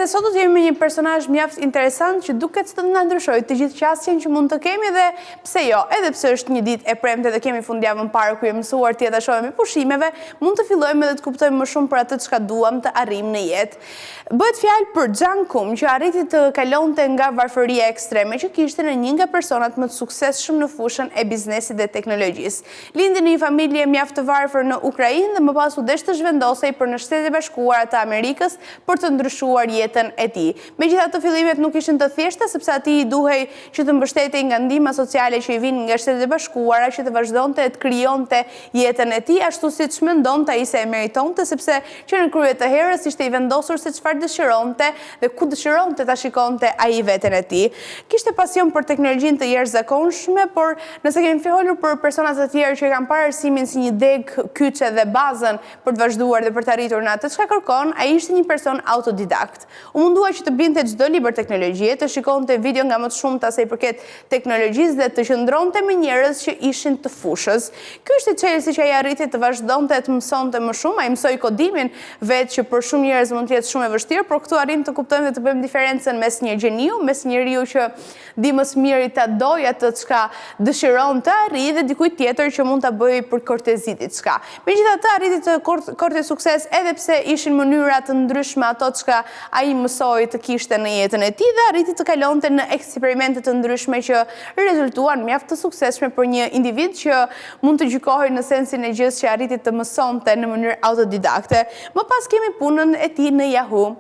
Edhe sot do të jemi me një personazh mjaft interesant që duket se do të na ndryshojë të gjithë qasjen që mund të kemi dhe pse jo, edhe pse është një ditë e premte dhe kemi fundjavën para ku jemi mësuar t'i atashohemi pushimeve, mund të fillojmë edhe të kuptojmë më shumë për atë çka duam të arrijmë në jetë. Bëhet fjalë për Jan Koum, që arriti të kalonte nga varfëria ekstreme që kishte në një nga personat më të suksesshëm në fushën e biznesit dhe teknologjisë. Lindi në një familje mjaft të varfër në Ukrainë dhe më pas u desh të zhvendosej për në Shtetet e Bashkuara të Amerikës për të ndryshuar jetën e tij. Megjithatë fillimet nuk ishin të thjeshta sepse atij i duhej që të mbështetej nga ndihma sociale që i vinin nga Shtetet e Bashkuara që të vazhdonte e të krijonte jetën e tij ashtu siç mendonte ai se e meritonte sepse që në krye të herës ishte i vendosur se çfarë dëshironte dhe ku dëshironte ta shikonte ai veten e tij. Kishte pasion për teknologjinë të jashtëzakonshme, por nëse kemi folur për persona të tjerë që e kanë parë arsimin si një degë kyçe dhe bazën për të vazhduar dhe për të arritur në atë çka kërkon, ai ishte një person autodidakt. U mundua që të blinte çdo libër teknologjie, të shikonte video nga më të shumta sa i përket teknologjisë dhe të qëndronte me njerëz që ishin të fushës. Ky ishte çelësi që ai arriti të vazhdonte të mësonte më shumë, ai mësoi kodimin vetë që për shumë njerëz mund të jetë shumë e vështirë, por këtu arrijmë të kuptojmë dhe të bëjmë diferencën mes një gjeniu, mes njeriu që di më së miri ta dojë atë çka dëshiron të arrijë dhe dikujt tjetër që mund ta bëjë për kortezi diçka. Megjithatë arriti të korrte sukses edhe pse ishin mënyra të ndryshme ato çka ai mësoi të kishte në jetën e tij dhe arriti të kalonte në eksperimente të ndryshme që rezultuan mjaft të suksesshme për një individ që mund të gjykohej në sensin e gjësë që arriti të mësonte në mënyrë autodidakte. Më pas kemi punën e tij në Yahoo.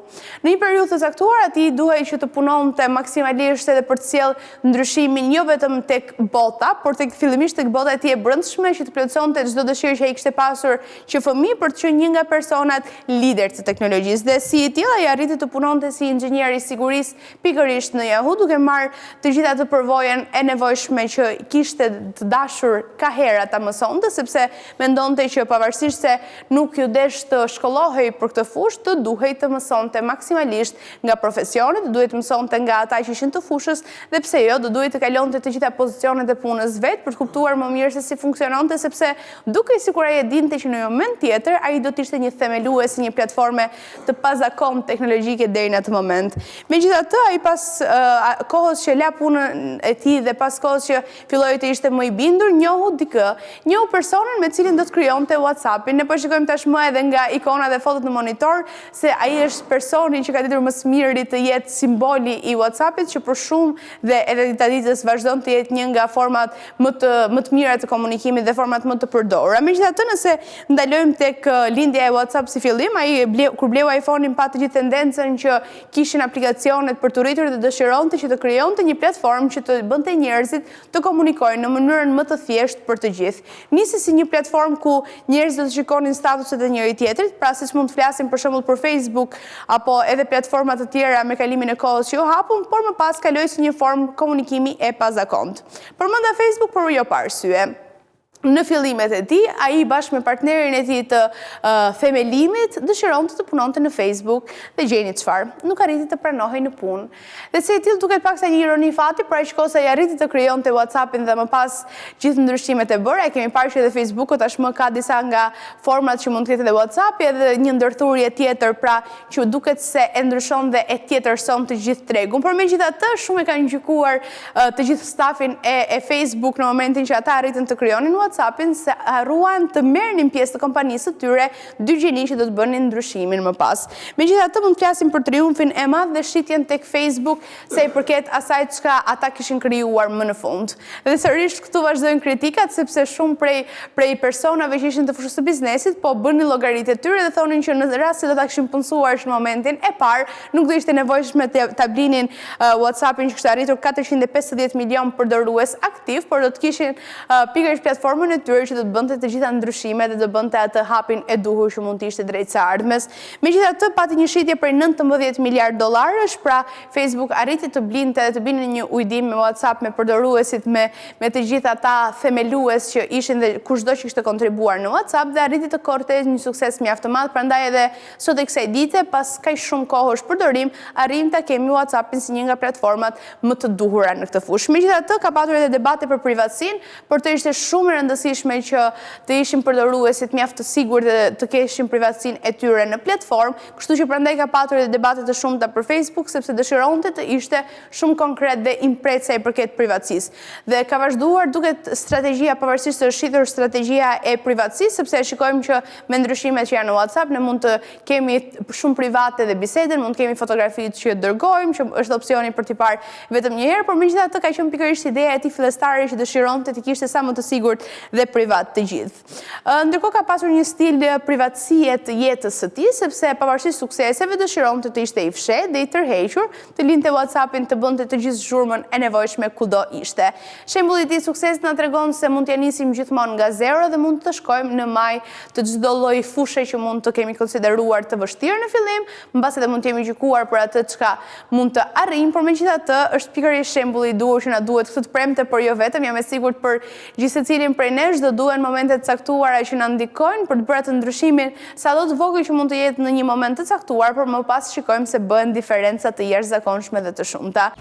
Në një periudhë të caktuar atij i duhej që të punonte maksimalisht edhe për të sjellë ndryshimin jo vetëm tek bota, por tek fillimisht tek bota e tij e brendshme që të plotësonte çdo dëshirë që ai kishte pasur që fëmijë për të qenë një nga personat lider të teknologjisë. Dhe si i tillë ai arriti të punonte si inxhinier i sigurisë pikërisht në Yahoo duke marrë të gjithë atë përvojën e nevojshme që kishte të dashur kahera ta mësonte, sepse mendonte që pavarësisht se nuk iu desh të shkollohej për këtë fushë, të duhej të mësonte maksimalisht nga profesioni, të duhej të mësonte nga ata që ishin të fushës dhe pse jo, do duhej të kalonte të gjitha pozicionet e punës vetë për të kuptuar më mirë se si funksiononte, sepse dukej sikur ai e dinte që në një moment tjetër ai do të ishte një themelues i një platforme të pazakontë teknologjike deri në atë moment. Megjithatë, ai pas kohës që la punën e tij dhe pas kohës që filloi të ishte më i bindur, njohu dikë. Njohu personin me cilin do të krijonte WhatsApp-in. Ne po shikojmë tashmë edhe nga ikona dhe fotot në monitor se ai është personi që ka ditur më së miri të jetë simboli i WhatsApp-it që për shumë dhe edhe dita ditës vazhdon të jetë një nga format më të më të mira të komunikimit dhe format më të përdorura. Megjithatë, nëse ndalojmë tek lindja e WhatsApp si fillim, ai bleu, kur bleu iPhone-in pa të gjithë tendencën që kishin aplikacionet për t'u rritur dhe dëshironte që të krijonte një platformë që të bënte njerëzit të komunikojnë në mënyrën më të thjeshtë për të gjithë. Nisi si një platformë ku njerëzit do të shikonin statuset e njëri-tjetrit, pra siç mund të flasim për shembull për Facebook apo edhe platforma të tjera me kalimin e kohës që u hapun, por më pas kaloi si një formë komunikimi e pazakontë. Përmenda Facebook, por jo pa arsye. Në fillimet e tij, ai bashkë me partnerin e tij të themelimit dëshironte të punonte në Facebook dhe gjeni çfarë, nuk arriti të pranohej në punë. Dhe si e tillë duket pak sa një ironi fati, por aq kohë sa ai arriti të krijonte WhatsApp-in dhe më pas gjithë ndryshimet e bëra, e kemi parë që edhe Facebook-u tashmë ka disa nga format që mund të ketë edhe WhatsApp-i, edhe një ndërthurje tjetër, pra që duket se e ndryshon dhe e tjetërson të gjithë tregun. Por megjithatë, shumë e kanë gjykuar të gjithë stafin e, e Facebook në momentin që ata arritën të krijonin WhatsApp-in se harruan të merrnin pjesë të kompanisë së tyre dy gjeni që do të bënin ndryshimin më pas. Megjithatë mund të flasim për triumfin e madh dhe shitjen tek Facebook sa i përket asaj çka ata kishin krijuar më në fund. Dhe sërish këtu vazhdojnë kritikat sepse shumë prej prej personave që ishin të fushës së biznesit po bënin llogaritë e tyre dhe thonin që në rast se do ta kishin punësuar që në momentin e parë, nuk do ishte nevojshme ta blinin WhatsApp-in që kishte arritur 450 milion përdorues aktiv, por do të kishin pikërisht platformën e tyre që do të bënte të gjitha ndryshimet dhe do bënte atë hapin e duhur që mund të ishte drejt së ardhmes. Megjithatë, pati një shitje prej 19 miliard dollarësh, pra Facebook arriti të blinte dhe të binte një ujdi me WhatsApp me përdoruesit, me me të gjithë ata themelues që ishin dhe kushdo që kishte kontribuar në WhatsApp dhe arriti të korrte një sukses mjaft të madh, prandaj edhe sot e kësaj dite, pas kaq shumë kohësh përdorim, arrijmë ta kemi WhatsApp-in si një nga platformat më të duhura në këtë fushë. Megjithatë, ka patur edhe debate për privatësinë, për të ishte shumë e rëndësishme. rëndësishme që të ishin përdoruesit mjaft të sigurt dhe të kishin privatësinë e tyre në platformë, kështu që prandaj ka patur edhe debate të shumta për Facebook sepse dëshironte të ishte shumë konkret dhe i mprehtë sa i përket privatësisë. Dhe ka vazhduar duket strategjia pavarësisht se është shitur strategjia e privatësisë sepse e shikojmë që me ndryshimet që janë në WhatsApp ne mund të kemi shumë private dhe bisedën, mund të kemi fotografitë që dërgojmë, që është opsioni për t'i parë vetëm një herë, por megjithatë ka qenë pikërisht ideja e tij fillestare që dëshironte t'i kishte sa më të sigurt dhe privat të gjithë. Ndërkohë ka pasur një stil privatësie të jetës së tij, sepse pavarësisht sukseseve dëshironte të ishte i fshehtë dhe i tërhequr, të linte WhatsApp-in të bënte të gjithë zhurmën e nevojshme kudo ishte. Shembulli i tij i suksesit na tregon se mund t'ia nisim gjithmonë nga zero dhe mund të shkojmë në majë të çdo lloj fushe që mund të kemi konsideruar të vështirë në fillim, mbase dhe mund të jemi gjykuar për atë çka mund të arrijmë, por megjithatë është pikërisht shembulli i duhur që na duhet këtë të premte, por jo vetëm, jam e sigurt për gjithsecilin prej nesh do duhen momente të caktuara që na ndikojnë për të bërë atë ndryshimin, sado të vogël që mund të jetë në një moment të caktuar, por më pas shikojmë se bëhen diferenca të jashtëzakonshme dhe të shumta.